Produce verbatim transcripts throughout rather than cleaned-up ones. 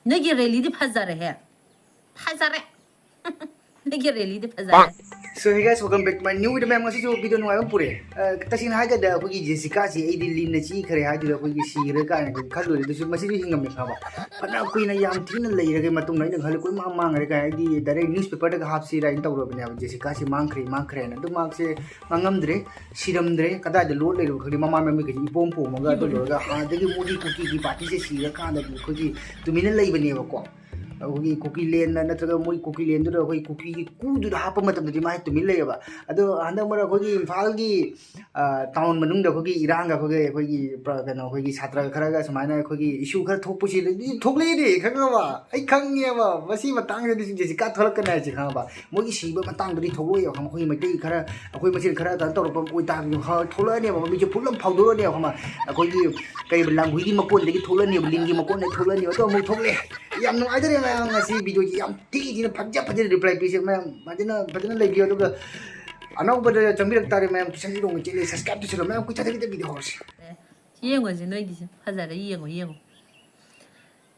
ꯅꯣꯏꯒꯤ ꯔꯦꯂꯤꯗꯤ ꯐꯖꯔꯦꯍꯦ, ꯐꯖꯔꯦ꯫ ꯅꯣꯏꯒꯤ ꯔꯦꯂꯤꯗꯤ ꯐꯖꯔꯦ꯫ So hey guys, welcome back to my new video. ꯃꯌꯥꯝ, ꯉꯁꯤꯁꯨ ꯚꯤꯗꯤꯑꯣ ꯅꯨꯡꯉꯥꯏꯕ ꯑꯃ ꯄꯨꯔꯛꯑꯦ꯫ ꯑ, ꯇꯁꯦꯡꯅ ꯍꯥꯏꯔꯒꯗꯤ ꯑꯩꯈꯣꯏꯒꯤ ꯖꯦꯁꯤꯀꯥꯁꯤ ꯑꯩꯗꯤ ꯂꯤꯟꯅ ꯆꯤꯈ꯭ꯔꯦ ꯍꯥꯏꯗꯨꯗ ꯑꯩꯈꯣꯏꯒꯤ ꯁꯤꯈ꯭ꯔꯦ ꯀꯥꯏꯅ ꯈꯜꯂꯨꯔꯦ꯫ ꯑꯗꯨꯁꯨ ꯃꯁꯤꯗꯤ ꯍꯤꯡꯉꯝꯃꯦ ꯈꯪꯉꯕ꯫ ꯐꯅ ꯀꯨꯏꯅ ꯌꯥꯝ ꯊꯤꯅ ꯂꯩꯔꯒ ꯃꯇꯨꯡꯗ ꯑꯩꯅ ꯈꯜꯂꯤ ꯀꯣꯏ ꯃꯥꯡ ꯃꯥꯡꯈ꯭ꯔꯦ ꯀꯥꯏ, ꯍꯥꯏꯗꯤ ꯗꯥꯏꯔꯦꯛ ꯅ꯭ꯌꯨꯁ ꯄꯦꯄꯔꯗꯒ ꯍꯥꯞꯁꯤꯔ ꯍꯥꯏꯅ ꯇꯧꯔꯕꯅꯦꯕ꯫ ꯖꯦꯁꯤꯀꯥꯁꯤ ꯃꯥꯡꯈ꯭ꯔꯦ ꯃꯥꯡꯈ꯭ꯔꯦꯅ꯫ ꯑꯗꯨ ꯃꯥꯁꯦ ꯃꯥꯡꯉꯝꯗ꯭ꯔꯦ, ꯁꯤꯔꯝꯗ꯭ꯔꯦ꯫ ꯀꯗꯥꯏꯗ ꯂꯣꯠ ꯂꯩꯔꯨꯕ ꯈꯪꯗꯦ, ꯃꯃꯥ ꯃꯃꯤꯠꯀꯁꯦ ꯏꯄꯣꯝ ꯄꯣꯝꯃꯒ ꯑꯗꯨ ꯂꯣꯏꯔꯒ ꯑꯥꯗꯒꯤ ꯃꯣꯗꯤ ꯀꯨꯀꯤꯒꯤ ꯄꯥꯔꯇꯤꯁꯦ ꯁꯤꯔꯀꯥꯟꯗꯗꯤ ꯑꯩꯈꯣꯏꯒꯤ ꯇꯨꯃꯤꯟꯅ ꯂꯩꯕꯅꯦꯕꯀꯣ꯫ ꯑꯩꯈꯣꯏꯒꯤ ꯀꯨꯀꯤꯂꯦꯟꯗ ꯅꯠꯇ꯭ꯔꯒ ꯃꯣꯏ ꯀꯨꯀꯤꯂꯦꯟꯗꯨꯗ ꯑꯩꯈꯣꯏ ꯀꯨꯀꯤꯒꯤ ꯀꯨꯗꯨꯗ ꯍꯥꯞꯄ ꯃꯇꯝꯗꯗꯤ ꯃꯥ ꯇꯨꯃꯤꯟ ꯂꯩꯌꯦꯕ꯫ ꯑꯗꯣ ꯍꯟꯗꯛ ꯃꯔꯛ ꯑꯩꯈꯣꯏꯒꯤ ꯏꯝꯐꯥꯜꯒꯤ, ꯑ, ꯇꯥꯎꯟ ꯃꯅꯨꯡꯗ ꯑꯩꯈꯣꯏꯒꯤ ꯏꯔꯥꯡꯒ ꯑꯩꯈꯣꯏꯒꯤ, ꯑꯩꯈꯣꯏꯒꯤ ꯄ꯭ꯔ-, ꯀꯩꯅꯣ, ꯑꯩꯈꯣꯏꯒꯤ ꯁꯥꯇ꯭ꯔ ꯈꯔꯒ ꯁꯨꯃꯥꯏꯅ ꯑꯩꯈꯣꯏꯒꯤ ꯏꯁꯨ ꯈꯔ ꯊꯣꯛꯄꯁꯤꯗꯗꯤ ꯊꯣꯛꯂꯛꯏꯅꯦ, ꯈꯪꯉꯕ? ꯑꯩ ꯈꯪꯉꯦꯕ, ꯃꯁꯤ ꯃꯇꯥꯡꯗꯗꯤ ꯖꯦꯁꯤꯀꯥ ꯊꯣꯛꯂꯛꯀꯅꯤ ꯍꯥꯏꯁꯦ, ꯈꯪꯉꯕ? ꯃꯣꯏꯒꯤ ꯁꯤꯕ ꯃꯇꯥꯡꯗꯗꯤ ꯊꯣꯛꯂꯛꯑꯣꯏꯕ, ꯈꯪꯉꯕ? ꯑꯩꯈꯣꯏ ꯃꯩꯇꯩ ꯈꯔ, ꯑꯩꯈꯣꯏ ꯃꯁꯦꯟ ꯈꯔ ꯀꯩꯅꯣ ꯇꯧꯔꯛꯄ ꯑꯣꯏꯇꯥꯔꯗꯤ ꯊꯣꯛꯂꯛꯑꯅꯦꯕ, ꯃꯃꯤꯠꯁꯦ ꯐꯨꯜ ꯑꯃ ꯐꯥꯎꯗꯣꯔꯛꯑꯅꯦꯕ, ꯈꯪꯉꯕ? ꯑꯩꯈꯣꯏꯒꯤ ꯀꯩ ꯂꯥꯡꯍꯨꯏꯒꯤ ꯃꯀꯣꯟꯗꯒꯤ ꯊꯣꯛꯂꯛꯑꯅꯦꯕ, ꯂꯤꯟꯒꯤ ꯃꯀꯣꯟꯗꯒꯤ ꯊꯣꯛꯂꯛꯑꯅꯦꯕ꯫ ꯑꯗꯣ ꯑꯃꯨꯛ ꯊꯣꯛꯂꯛꯑꯦ꯫ ꯌꯥꯝ ꯅꯨꯡꯉꯥꯏꯖꯔꯦ ꯃꯌꯥꯝ, ꯉꯁꯤ ꯚꯤꯗꯤꯑꯣꯁꯤ ꯌꯥꯝ ꯊꯤ ꯊꯤꯅ ꯐꯖ ꯐꯖꯅ ꯔꯤꯄ꯭ꯂꯥꯏ ꯄꯤꯁꯦ ꯃꯌꯥꯝ, ꯐꯖꯅ ꯐꯖꯅ ꯂꯩꯕꯤꯌꯨ꯫ ꯑꯗꯨꯒ ꯑꯅꯧꯕꯗ ꯆꯪꯕꯤꯔꯛ ꯇꯥꯔꯦ ꯃꯌꯥꯝ, ꯀꯤꯁꯟ ꯏꯔꯣꯡꯒꯤ ꯆꯦꯅꯦꯜ ꯁꯕꯁꯀ꯭ꯔꯥꯏꯕ ꯇꯧꯁꯤꯜꯂꯣ ꯃꯌꯥꯝ꯫ ꯀꯨꯏꯊ ꯊꯕꯤꯗ ꯚꯤꯗꯤꯑꯣ ꯍꯧꯔꯁꯤ꯫ ꯌꯦꯡꯉꯣꯁꯦ ꯅꯣꯏꯒꯤꯁꯦ ꯐꯖꯔꯦ, ꯌꯦꯡꯉꯣ ꯌꯦꯡꯉꯣ꯫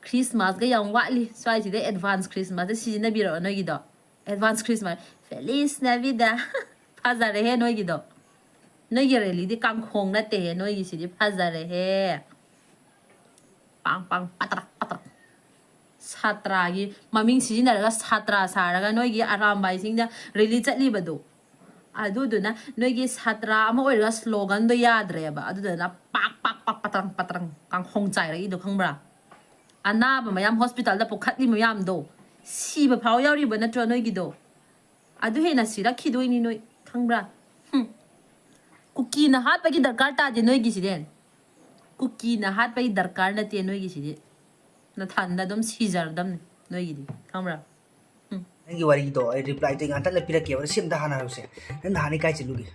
ꯈ꯭ꯔꯤꯁꯃꯥꯁꯀ ꯌꯥꯝ ꯋꯥꯠꯂꯤ, ꯁ꯭ꯋꯥꯏꯁꯤꯗ ꯑꯦꯗꯚꯥꯟꯁ ꯈ꯭ꯔꯤꯁꯃꯥꯁꯇ ꯁꯤꯖꯤꯟꯅꯕꯤꯔꯛꯑꯣ ꯅꯣꯏꯒꯤꯗꯣ꯫ Advance Christmas, ꯐꯦꯂꯤꯁ ꯅꯥꯕꯤꯗ꯫ ꯐꯖꯔꯦꯍꯦ ꯅꯣꯏꯒꯤꯗꯣ꯫ ꯅꯣꯏꯒꯤ ꯔꯦꯂꯤꯗꯤ ꯀꯥꯡꯈꯣꯡ ꯅꯠꯇꯦꯍꯦ, ꯅꯣꯏꯒꯤꯁꯤꯗꯤ ꯐꯖꯔꯦꯍꯦ꯫ ꯄꯥꯡ ꯄꯥꯡ ꯄꯇ꯭ꯔꯛ ꯄꯇ꯭ꯔꯛ꯫ ꯁꯥꯇ꯭ꯔꯥꯒꯤ ꯃꯃꯤꯡ ꯁꯤꯖꯤꯟꯅꯔꯒ ꯁꯥꯇ꯭ꯔꯥ ꯁꯥꯔꯒ ꯅꯣꯏꯒꯤ ꯑꯔꯥꯝꯕꯥꯏꯁꯤꯡꯅ ꯔꯦꯂꯤ ꯆꯠꯂꯤꯕꯗꯣ, ꯑꯗꯨꯗꯨꯅ ꯅꯣꯏꯒꯤ ꯁꯥꯇ꯭ꯔꯥ ꯑꯃ ꯑꯣꯏꯔꯒ ꯁ꯭ꯂꯣꯒꯟꯗꯣ ꯌꯥꯗ꯭ꯔꯦꯕ꯫ ꯑꯗꯨꯗꯨꯅ ꯄꯥꯛ ꯄꯥꯛ ꯄꯥꯛ ꯄꯇ꯭ꯔꯪ ꯄꯇ꯭ꯔꯪ ꯀꯥꯡꯈꯣꯡ ꯆꯥꯏꯔꯛꯏꯗꯣ ꯈꯪꯕ꯭ꯔꯥ? ꯑꯅꯥꯕ ꯃꯌꯥꯝ ꯍꯣꯁꯄꯤꯇꯥꯜꯗ ꯄꯨꯈꯠꯂꯤ ꯃꯌꯥꯝꯗꯣ, ꯁꯤꯕ ꯐꯥꯎ ꯌꯥꯎꯔꯤꯕ ꯅꯠꯇ꯭ꯔꯣ ꯅꯣꯏꯒꯤꯗꯣ? ꯑꯗꯨ ꯍꯦꯟꯅ ꯁꯤꯔꯛꯈꯤꯗꯣꯏꯅꯤ ꯅꯣꯏ, ꯈꯪꯕ꯭ꯔꯥ? ꯍꯨꯝ꯫ ꯀꯨꯀꯤꯅ ꯍꯥꯠꯄꯒꯤ ꯗꯔꯀꯥꯔ ꯇꯥꯗꯦ ꯅꯣꯏꯒꯤꯁꯤꯗꯤ꯫ ꯀꯨꯀꯤꯅ ꯍꯥꯠꯄꯒꯤ ꯗꯔꯀꯥꯔ ꯅꯠꯇꯦ ꯅꯣꯏꯒꯤꯁꯤꯗꯤ꯫ ꯅꯊꯟꯗ ꯑꯗꯨꯝ ꯁꯤꯖꯔꯗꯝꯅꯤ ꯅꯣꯏꯒꯤꯗꯤ, ꯈꯪꯕ꯭ꯔꯥ? ꯍꯨꯝ꯫ ꯅꯪꯒꯤ ꯋꯥꯔꯤꯗꯣ ꯑꯩ ꯔꯤꯄ꯭ꯂꯥꯏꯗꯣ ꯑꯩ ꯉꯥꯛꯇꯪ ꯂꯩ ꯄꯤꯔꯛꯀꯦꯕ꯫ ꯁꯤ ꯑꯝꯇ ꯍꯥꯟꯅ ꯍꯥꯏꯔꯛꯁꯦ꯫ ꯅꯪ ꯅꯍꯥꯟ ꯀꯥꯏ ꯆꯠꯂꯨꯒꯦ?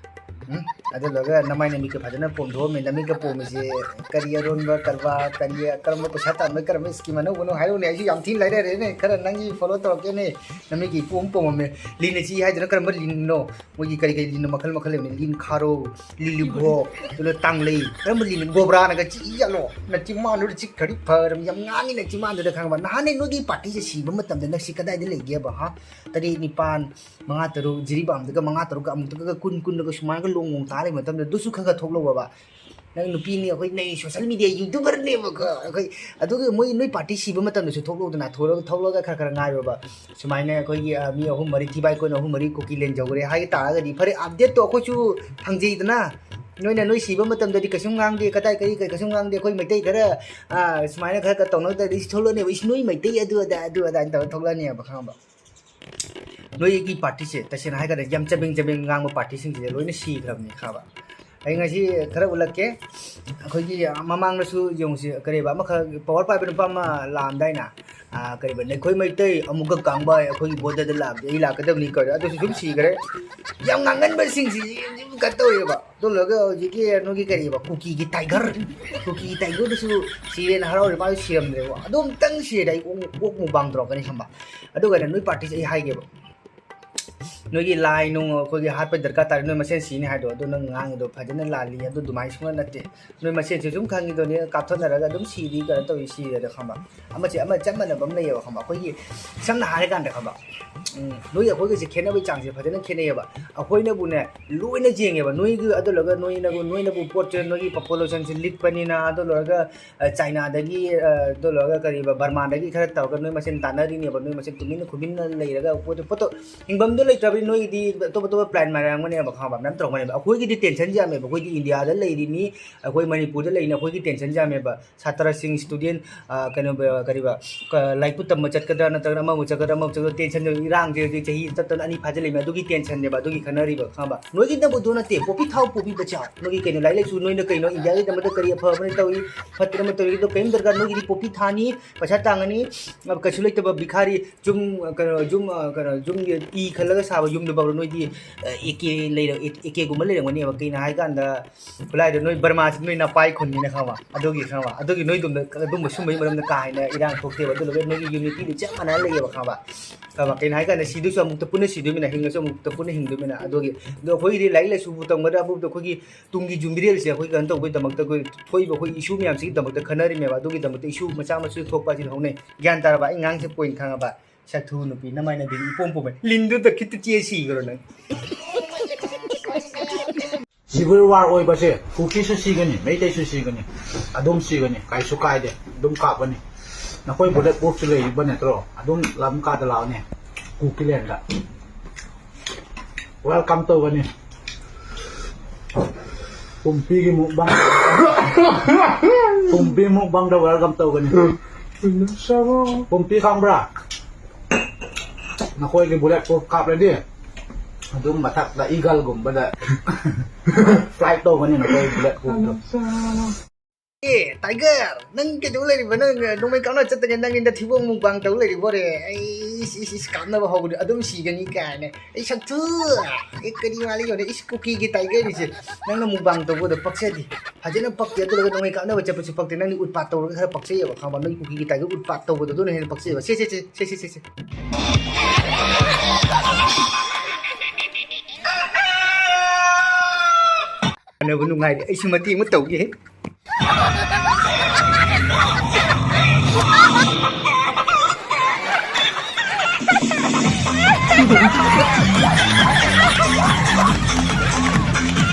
ꯎꯝ? ꯑꯗꯨ ꯂꯣꯏꯔꯒ ꯅꯃꯥꯏ ꯅꯃꯤꯠꯀ ꯐꯖꯅ ꯄꯣꯝꯊꯣꯛꯑꯝꯃꯦ꯫ ꯅꯃꯤꯠꯀ ꯄꯣꯝꯃꯤꯁꯦ ꯀꯔꯤ ꯑꯔꯣꯟꯕ ꯀꯔꯕꯥꯔ, ꯀꯔꯤ, ꯀꯔꯝꯕ ꯄꯩꯁꯥ ꯇꯥꯟꯕ, ꯀꯔꯝꯕ ꯁ꯭ꯀꯤꯝ ꯑꯅꯧꯕꯅꯣ ꯍꯥꯏꯔꯛꯎꯅꯦ? ꯑꯩꯁꯨ ꯌꯥꯝ ꯊꯤꯅ ꯂꯩꯔꯛꯑꯦꯅꯦ, ꯈꯔ ꯅꯪꯒꯤ ꯐꯣꯂꯣ ꯇꯧꯔꯛꯀꯦꯅꯦ꯫ ꯅꯃꯤꯠꯀꯤ ꯏꯄꯣꯝ ꯄꯣꯝꯃꯝꯃꯦ꯫ ꯂꯤꯟꯅ ꯆꯤ ꯍꯥꯏꯗꯨꯅ ꯀꯔꯝꯕ ꯂꯤꯟꯅꯣ? ꯃꯣꯏꯒꯤ ꯀꯔꯤ ꯀꯔꯤ ꯂꯤꯟꯅꯣ ꯃꯈꯜ ꯃꯈꯜ ꯂꯩꯕꯅꯤ, ꯂꯤꯟ ꯈꯥꯔꯧ, ꯂꯤꯂꯤꯕꯣ, ꯑꯗꯨꯅ ꯇꯥꯡꯂꯩ, ꯀꯔꯝꯕ ꯂꯤꯟꯅꯣ? ꯒꯣꯕ꯭ꯔꯥꯅꯒ ꯆꯤ ꯌꯥꯠꯂꯣ? ꯅꯆꯤꯟꯕꯥꯟꯗꯨꯗ ꯆꯤꯛꯈ꯭ꯔꯗꯤ ꯐꯔꯝ꯫ ꯌꯥꯝ ꯉꯥꯡꯉꯤ ꯅꯆꯤꯟꯕꯥꯟꯗꯨꯗ, ꯈꯪꯉꯕ? ꯅꯍꯥꯟꯅꯦ ꯅꯣꯏꯒꯤ ꯄꯥꯔꯇꯤꯁꯦ ꯁꯤꯕ ꯃꯇꯝꯗ ꯅꯪꯁꯤ ꯀꯗꯥꯏꯗ ꯂꯩꯒꯦꯕ? ꯍꯥ? ꯇꯔꯦꯠ ꯅꯤꯄꯥꯟ, ꯃꯉꯥ ꯇꯔꯨꯛ, ꯖꯤꯔꯤꯕꯥꯝꯗꯒ ꯃꯉꯥ ꯇꯔꯨꯛꯀ ꯑꯃꯨꯛꯇꯒ ꯀꯨꯟ ꯀꯨꯟꯗꯒ ꯁꯨꯃꯥꯏꯅꯒ ꯂꯣꯡ ꯂꯣꯡ ꯇꯥ ꯂꯩꯕ ꯃꯇꯝꯗ ꯑꯗꯨꯁꯨ ꯈꯔ ꯈꯔ ꯊꯣꯛꯂꯛꯑꯣꯕ꯫ ꯅꯪ ꯅꯨꯄꯤꯅꯤ, ꯑꯩꯈꯣꯏ ꯅꯩ ꯁꯣꯁꯦꯜ ꯃꯤꯗꯤꯌꯥ ꯌꯨꯇ꯭ꯌꯨꯕꯔꯅꯦꯕꯀꯣ ꯑꯩꯈꯣꯏ꯫ ꯑꯗꯨꯒ ꯃꯣꯏ ꯅꯣꯏ ꯄꯥꯔꯇꯤ ꯁꯤꯕ ꯃꯇꯝꯗꯁꯨ ꯊꯣꯛꯂꯛꯎꯗꯅ, ꯊꯣꯛꯂꯛꯑꯒ ꯊꯣꯛꯂꯛꯑꯒ ꯈꯔ ꯈꯔ ꯉꯥꯏꯔꯣꯕ꯫ ꯁꯨꯃꯥꯏꯅ ꯑꯩꯈꯣꯏꯒꯤ, ꯑ, ꯃꯤ ꯑꯍꯨꯝ ꯃꯔꯤ, ꯊꯤꯕꯥꯏ ꯀꯣꯏꯅ ꯑꯍꯨꯝ ꯃꯔꯤ ꯀꯨꯀꯤ ꯂꯦꯟꯖꯧꯈ꯭ꯔꯦ ꯍꯥꯏ ꯇꯥꯔꯒꯗꯤ ꯐꯔꯦ, ꯑꯞꯗꯦꯠꯇꯣ ꯑꯩꯈꯣꯏꯁꯨ ꯐꯪꯖꯩꯗꯅ꯫ ꯅꯣꯏꯅ ꯅꯣꯏ ꯁꯤꯕ ꯃꯇꯝꯗꯗꯤ ꯀꯩꯁꯨꯝ ꯉꯥꯡꯗꯦ, ꯀꯗꯥꯏ ꯀꯔꯤ ꯀꯩ ꯀꯩꯁꯨꯝ ꯉꯥꯡꯗꯦ, ꯑꯩꯈꯣꯏ ꯃꯩꯇꯩ ꯈꯔ, ꯑ, ꯁꯨꯃꯥꯏꯅ ꯈꯔ ꯈꯔ ꯇꯧꯅꯗ꯭ꯔꯗꯤ ꯁꯤ ꯊꯣꯛꯂꯛꯑꯅꯦꯕ, ꯏꯁ ꯅꯣꯏ ꯃꯩꯇꯩ ꯑꯗꯨ ꯑꯗꯥ ꯑꯗꯨ ꯑꯗꯥ ꯍꯥꯏꯅ ꯇꯧꯔ ꯊꯣꯛꯂꯛꯑꯅꯦꯕ, ꯈꯪꯉꯕ? ꯅꯣꯏꯒꯤ ꯄꯥꯔꯇꯤꯁꯦ ꯇꯁꯦꯡꯅ ꯍꯥꯏꯔꯀꯥꯟꯗ ꯌꯥꯝ ꯆꯕꯦꯡ ꯆꯕꯦꯡ ꯉꯥꯡꯕ ꯄꯥꯔꯇꯤꯁꯤꯡꯁꯤꯗꯤ ꯂꯣꯏꯅ ꯁꯤꯈ꯭ꯔꯕꯅꯤ, ꯈꯪꯉꯕ? ꯑꯩ ꯉꯁꯤ ꯈꯔ ꯎꯠꯂꯛꯀꯦ꯫ ꯑꯩꯈꯣꯏꯒꯤ ꯃꯃꯥꯡꯗꯁꯨ ꯌꯦꯡꯉꯨꯁꯤ, ꯀꯔꯤꯕ, ꯑꯃꯈꯛ ꯄꯋꯥꯔ ꯄꯥꯏꯕ ꯅꯨꯄꯥ ꯑꯃ ꯂꯥꯛꯑꯝꯗꯥꯏꯅ, ꯑ, ꯀꯔꯤꯕ, "ꯅꯈꯣꯏ ꯃꯩꯇꯩ ꯑꯃꯨꯛꯀ ꯀꯥꯡꯕ ꯑꯩꯈꯣꯏꯒꯤ ꯕꯣꯔꯗꯔꯗ ꯂꯥꯛꯑꯗꯤ ꯑꯩ ꯂꯥꯛꯀꯗꯕꯅꯤ" ꯀꯧꯔꯦ, ꯑꯗꯨꯁꯨ ꯑꯗꯨꯝ ꯁꯤꯈ꯭ꯔꯦ꯫ ꯌꯥꯝ ꯉꯥꯡꯒꯟꯕꯁꯤꯡꯁꯤ ꯀꯩꯅꯣ ꯇꯧꯋꯦꯕ꯫ ꯑꯗꯨ ꯂꯣꯏꯔꯒ ꯍꯧꯖꯤꯛꯀꯤ ꯅꯣꯏꯒꯤ ꯀꯔꯤꯕ, ꯀꯨꯀꯤꯒꯤ ꯇꯥꯏꯒꯔ, ꯀꯨꯀꯤꯒꯤ ꯇꯥꯏꯒꯔꯗꯨꯁꯨ ꯁꯤꯔꯦꯅ ꯍꯔꯥꯎꯔꯦ, ꯃꯥꯁꯨ ꯁꯤꯔꯝꯗ꯭ꯔꯦꯕ꯫ ꯑꯗꯨ ꯑꯃꯨꯛꯇꯪ ꯁꯤꯔꯗꯤ ꯑꯩ ꯑꯣꯛ, ꯑꯣꯛ ꯃꯨꯛꯕꯥꯡ ꯇꯧꯔꯛꯀꯅꯤ, ꯈꯪꯕ? ꯑꯗꯨꯒ ꯅꯣꯏ ꯄꯥꯔꯇꯤꯁꯦ ꯑꯩ ꯍꯥꯏꯒꯦꯕ, ꯅꯣꯏꯒꯤ ꯂꯥꯏ ꯅꯨꯡ ꯑꯩꯈꯣꯏꯒꯤ ꯍꯥꯠꯄ ꯗꯔꯀꯥꯔ ꯇꯥꯔꯦ, ꯅꯣꯏ ꯃꯁꯦꯟ ꯁꯤꯅꯤ ꯍꯥꯏꯗꯣ, ꯑꯗꯨ ꯅꯪ ꯉꯥꯡꯉꯤꯗꯣ ꯐꯖꯅ ꯂꯥꯜꯂꯤ, ꯑꯗꯨ ꯑꯗꯨꯃꯥꯏꯅ ꯁꯨꯡꯅ ꯅꯠꯇꯦ꯫ ꯅꯣꯏ ꯃꯁꯦꯟꯁꯨ ꯁꯨꯝ ꯈꯪꯉꯤꯗꯨꯅꯤ, ꯀꯥꯞꯊꯠꯅꯔꯒ ꯑꯗꯨꯝ ꯁꯤꯔꯤ, ꯀꯩꯅꯣ ꯇꯧꯔꯤ, ꯁꯤꯔꯦꯗ, ꯈꯪꯕ? ꯑꯃꯁꯦ ꯑꯃ ꯆꯞ ꯃꯥꯟꯅꯕ ꯑꯃ ꯂꯩꯌꯦꯕ, ꯈꯪꯕ? ꯑꯩꯈꯣꯏꯒꯤ ꯁꯝꯅ ꯍꯥꯏꯔꯀꯥꯟꯗ, ꯈꯪꯕ? ꯎꯝ, ꯅꯣꯏ ꯑꯩꯈꯣꯏꯒꯁꯦ ꯈꯦꯠꯅꯕꯒꯤ ꯆꯥꯡꯁꯦ ꯐꯖꯅ ꯈꯦꯠꯅꯩꯌꯦꯕ꯫ ꯑꯩꯈꯣꯏꯅꯕꯨꯅꯦ ꯂꯣꯏꯅ ꯌꯦꯡꯉꯦꯕ, ꯅꯣꯏꯒꯤ ꯑꯗꯨ ꯂꯣꯏꯔꯒ ꯅꯣꯏꯅꯕꯨ, ꯅꯣꯏꯅꯕꯨ ꯄꯣꯠꯁꯦ, ꯅꯣꯏꯒꯤ ꯄꯣꯄꯨꯂꯦꯁꯟꯁꯦ ꯂꯤꯛꯄꯅꯤꯅ, ꯑꯗꯨ ꯂꯣꯏꯔꯒ, ꯑ, ꯆꯥꯏꯅꯥꯗꯒꯤ, ꯑ, ꯑꯗꯨ ꯂꯣꯏꯔꯒ ꯀꯔꯤꯕ, ꯕꯔꯃꯥꯗꯒꯤ ꯈꯔ ꯇꯧꯔꯒ ꯅꯣꯏ ꯃꯁꯦꯟ ꯇꯥꯟꯅꯔꯤꯅꯦꯕ, ꯅꯣꯏ ꯃꯁꯦꯟ ꯇꯨꯃꯤꯟꯅ ꯈꯨꯃꯤꯟꯅ ꯂꯩꯔꯒ ꯄꯣꯠꯇꯣ, ꯄꯣꯠꯇꯣ ꯍꯤꯡꯐꯝꯗꯣ ꯂꯩꯇ꯭ꯔꯕꯅꯤ, ꯅꯣꯏꯒꯤꯗꯤ ꯑꯇꯣꯞ ꯑꯇꯣꯞꯄ ꯄ꯭ꯂꯥꯟ ꯃꯥꯟꯅꯔꯝꯒꯅꯦꯕ, ꯈꯪꯉꯕ? ꯃꯌꯥꯝ ꯇꯧꯔꯝꯒꯅꯦꯕ꯫ ꯑꯩꯈꯣꯏꯒꯤꯗꯤ ꯇꯦꯟꯁꯟꯁꯦ ꯌꯥꯝꯃꯦꯕ, ꯑꯩꯈꯣꯏꯗꯤ ꯏꯟꯗꯤꯌꯥꯗ ꯂꯩꯔꯤꯅꯤ, ꯑꯩꯈꯣꯏ ꯃꯅꯤꯄꯨꯔꯗ ꯂꯩꯔꯤꯅꯤ, ꯑꯩꯈꯣꯏꯒꯤ ꯇꯦꯟꯁꯟꯁꯦ ꯌꯥꯝꯃꯦꯕ꯫ ꯁꯥꯇ꯭ꯔꯁꯤꯡ, ꯁ꯭ꯇꯨꯗꯦꯟ, ꯑ, ꯀꯩꯅꯣ, ꯑ, ꯀꯔꯤꯕ, ꯀ-, ꯂꯥꯏꯔꯤꯛꯄꯨ ꯇꯝꯕ ꯆꯠꯀꯗ꯭ꯔꯥ ꯅꯠꯇ꯭ꯔꯒꯅ ꯑꯃꯕꯨ ꯆꯠꯀꯗ꯭ꯔꯥ, ꯑꯃꯕꯨ ꯆꯠꯀꯗ꯭ꯔꯥ, ꯇꯦꯟꯁꯟꯗ ꯏꯔꯥꯡꯁꯦ ꯍꯧꯖꯤꯛ ꯆꯍꯤ ꯇꯠꯇꯅ ꯑꯅꯤ ꯐꯥꯖꯤꯜꯂꯛꯏꯃꯤ, ꯑꯗꯨꯒꯤ ꯇꯦꯟꯁꯟꯅꯦꯕ, ꯑꯗꯨꯒꯤ ꯈꯟꯅꯔꯤꯕ, ꯈꯪꯉꯕ? ꯅꯣꯏꯒꯤꯅꯕꯨ ꯑꯗꯨ ꯅꯠꯇꯦ, ꯄꯣꯄꯤ ꯊꯥꯎ, ꯄꯣꯄꯤ ꯕꯆꯥꯎ꯫ ꯅꯣꯏꯒꯤ ꯀꯩꯅꯣ, ꯂꯥꯏꯔꯤꯛ ꯂꯥꯏꯁꯨ ꯅꯣꯏꯅ ꯀꯩꯅꯣ, ꯏꯟꯗꯤꯌꯥꯒꯤꯗꯃꯛꯇ ꯀꯔꯤ ꯑꯐꯕꯅ ꯇꯧꯏ, ꯐꯠꯇꯅ ꯑꯃ ꯇꯧꯏ, ꯑꯗꯣ ꯀꯔꯤꯝ ꯗꯔꯀꯥꯔ, ꯅꯣꯏꯒꯤꯗꯤ ꯄꯣꯄꯤ ꯊꯥꯅꯤ, ꯄꯩꯁꯥ ꯇꯥꯡꯉꯅꯤ, ꯀꯩꯁꯨ ꯂꯩꯇꯕ ꯚꯤꯈꯥꯔꯤ, ꯌꯨꯝ, ꯀꯩꯅꯣ, ꯌꯨꯝ, ꯀꯩꯅꯣ, ꯌꯨꯝꯒꯤ ꯏ ꯈꯜꯂꯒ ꯁꯥꯕ ꯌꯨꯝꯗ ꯐꯥꯎꯗ ꯅꯣꯏꯗꯤ ꯑꯦ ꯀꯦ ꯂꯩꯔ ꯑꯦ ꯀꯦꯒꯨꯝꯕ ꯂꯩꯔꯝꯒꯅꯦꯕ꯫ ꯀꯩꯅꯣ ꯍꯥꯏꯀꯥꯟꯗ ꯈꯨꯂꯥꯏꯗꯣ ꯅꯣꯏ ꯕꯔꯃꯥꯁꯤ ꯅꯣꯏ ꯅꯄꯥꯏ ꯈꯨꯟꯅꯤꯅ ꯈꯪꯕ, ꯑꯗꯨꯒꯤ ꯈꯪꯕ, ꯑꯗꯨꯒꯤ ꯅꯣꯏꯗꯣꯝꯗ ꯑꯗꯨꯝꯕ ꯁꯨꯝꯕꯒꯤ ꯃꯔꯝꯗ ꯀꯥ ꯍꯦꯟꯅ ꯏꯔꯥꯡ ꯊꯣꯛꯇꯦꯕ꯫ ꯑꯗꯨꯅ ꯅꯣꯏꯒꯤ ꯌꯨꯅꯤꯇꯤꯗꯤ ꯆꯞ ꯃꯥꯟꯅꯅ ꯂꯩꯌꯦꯕ ꯈꯪꯕ꯫ ꯈꯪꯕ? ꯀꯩꯅꯣ ꯍꯥꯏꯀꯥꯟꯗ ꯁꯤꯗꯣꯏꯁꯨ ꯑꯃꯨꯛꯇ ꯄꯨꯟꯅ ꯁꯤꯗꯣꯏꯃꯤꯅ, ꯍꯤꯡꯉꯁꯨ ꯑꯃꯨꯛꯇ ꯄꯨꯟꯅ ꯍꯤꯡꯗꯣꯏꯃꯤꯅ꯫ ꯑꯗꯨꯒꯤ ꯑꯗꯣ ꯑꯩꯈꯣꯏꯒꯤꯗꯤ ꯂꯥꯏꯔꯤꯛ ꯂꯥꯏꯁꯨꯕꯨ ꯇꯝꯒꯗ꯭ꯔꯥ ꯑꯕꯨꯛꯇ ꯑꯩꯈꯣꯏꯒꯤ ꯇꯨꯡꯒꯤ ꯌꯨꯝꯕꯤꯔꯦꯜꯁꯦ ꯑꯩꯈꯣꯏ ꯀꯩꯅꯣ ꯇꯧꯕꯒꯤꯗꯃꯛꯇ, ꯑꯩꯈꯣꯏ ꯊꯣꯛꯏꯕ ꯑꯩꯈꯣꯏ ꯏꯁꯨ ꯃꯌꯥꯝꯁꯤꯒꯤꯗꯃꯛꯇ ꯈꯟꯅꯔꯤꯃꯦꯕ꯫ ꯑꯗꯨꯒꯤꯗꯃꯛꯇ ꯏꯁꯨ ꯃꯆꯥ ꯃꯁꯨ ꯊꯣꯛꯄ ꯑꯁꯤ ꯍꯧꯅꯩ꯫ ꯒ꯭ꯌꯥꯟ ꯇꯥꯔꯕ? ꯑꯩ ꯉꯥꯡꯁꯦ ꯄꯣꯏꯟ ꯈꯪꯉꯕ? ꯁꯛꯊꯨ ꯅꯨꯄꯤ ꯅꯃꯥꯏꯅꯗꯤ ꯏꯄꯣꯝ ꯄꯣꯝꯃꯦ꯫ ꯂꯤꯟꯗꯨꯗ ꯈꯤꯇ ꯆꯦ ꯁꯤꯈ꯭ꯔꯣ ꯅꯪ꯫ ꯁꯤꯚꯤꯜ ꯋꯥꯔ ꯑꯣꯏꯕꯁꯦ ꯀꯨꯀꯤꯁꯨ ꯁꯤꯒꯅꯤ, ꯃꯩꯇꯩꯁꯨ ꯁꯤꯒꯅꯤ, ꯑꯗꯨꯝ ꯁꯤꯒꯅꯤ, ꯀꯩꯁꯨ ꯀꯥꯏꯗꯦ, ꯑꯗꯨꯝ ꯀꯥꯞꯀꯅꯤ꯫ ꯅꯈꯣꯏ ꯕꯨꯂꯦꯠ ꯄ꯭ꯔꯨꯐꯁꯨ ꯂꯩꯔꯤꯕ ꯅꯠꯇ꯭ꯔꯣ? ꯑꯗꯨꯝ ꯂꯝ ꯀꯥꯗ ꯂꯥꯛꯑꯣꯅꯦ, ꯀꯨꯀꯤꯂꯦꯟꯗ꯫ ꯋꯦꯜꯀꯝ ꯇꯧꯒꯅꯤ꯫ ꯄꯨꯝꯄꯤꯒꯤ ꯃꯨꯛꯕꯥꯡ꯫ ꯄꯨꯝꯄꯤ ꯃꯨꯛꯕꯥꯡꯗ ꯋꯦꯜꯀꯝ ꯇꯧꯒꯅꯤ꯫ ꯄꯨꯝꯄꯤ ꯈꯪꯕ꯭ꯔꯥ? ꯅꯈꯣꯏꯒꯤ ꯕꯨꯂꯦꯠ ꯄ꯭ꯔꯨꯐ ꯀꯥꯞꯂꯗꯤ ꯑꯗꯨꯝ ꯃꯊꯛꯇ ꯏꯒꯜꯒꯨꯝꯕꯗ ꯐ꯭ꯂꯥꯏꯠ ꯇꯧꯒꯅꯤ ꯅꯈꯣꯏ ꯕꯨꯂꯦꯠ ꯄ꯭ꯔꯨꯐꯇꯣ꯫ ꯑꯦ ꯇꯥꯏꯒꯔ, ꯅꯪ ꯀꯩꯗꯧ ꯂꯩꯔꯤꯕ? ꯅꯪ ꯅꯣꯡꯃꯩ ꯀꯥꯞꯅ ꯆꯠꯇꯒꯦ ꯅꯪ ꯏꯟꯗ ꯊꯤꯕꯣꯡ ꯃꯨꯛꯕꯥꯡ ꯇꯧ ꯂꯩꯔꯤꯕꯣꯔꯦ? ꯑꯩ ꯏꯁ ꯏꯁ ꯏꯁ ꯀꯥꯞꯅꯕ ꯍꯧꯕꯗꯤ ꯑꯗꯨꯝ ꯁꯤꯒꯅꯤ ꯀꯥꯏꯅ꯫ ꯑꯩ ꯁꯛꯊꯨ꯫ ꯑꯦ ꯀꯔꯤ ꯃꯥꯜꯂꯤ ꯌꯣꯟꯅꯦ? ꯏꯁ ꯀꯨꯀꯤꯒꯤ ꯇꯥꯏꯒꯔꯅꯤꯁꯦ꯫ ꯅꯪꯅ ꯃꯨꯛꯕꯥꯡ ꯇꯧꯕꯗ ꯄꯛꯆꯗꯦ꯫ ꯐꯖꯅ ꯄꯛꯇꯦ꯫ ꯑꯗꯨꯒ ꯅꯣꯡꯃꯩ ꯀꯥꯞꯅꯕ ꯆꯠꯄꯁꯦ ꯄꯛꯇꯦ꯫ ꯅꯪꯗꯤ ꯎꯠꯄꯥꯠ ꯇꯧꯔꯒ ꯈꯔ ꯄꯛꯆꯩꯌꯦꯕ ꯈꯪꯕ? ꯅꯣꯏ ꯀꯨꯀꯤꯒꯤ ꯇꯥꯏꯒꯔ ꯎꯠꯄꯥꯠ ꯇꯧꯕꯗꯣ ꯑꯗꯨꯅ ꯍꯦꯟꯅ ꯄꯛꯆꯩꯌꯦꯕ꯫ ꯁꯦ ꯁꯦ ꯁꯦ ꯁꯦ ꯁꯦ ꯁꯦ ꯁꯦ꯫ ꯁꯥꯟꯅꯕ ꯅꯨꯡꯉꯥꯏꯔꯦ꯫ ꯑꯩꯁꯨ ꯃꯇꯦꯛ ꯑꯃ ꯇꯧꯒꯦ꯫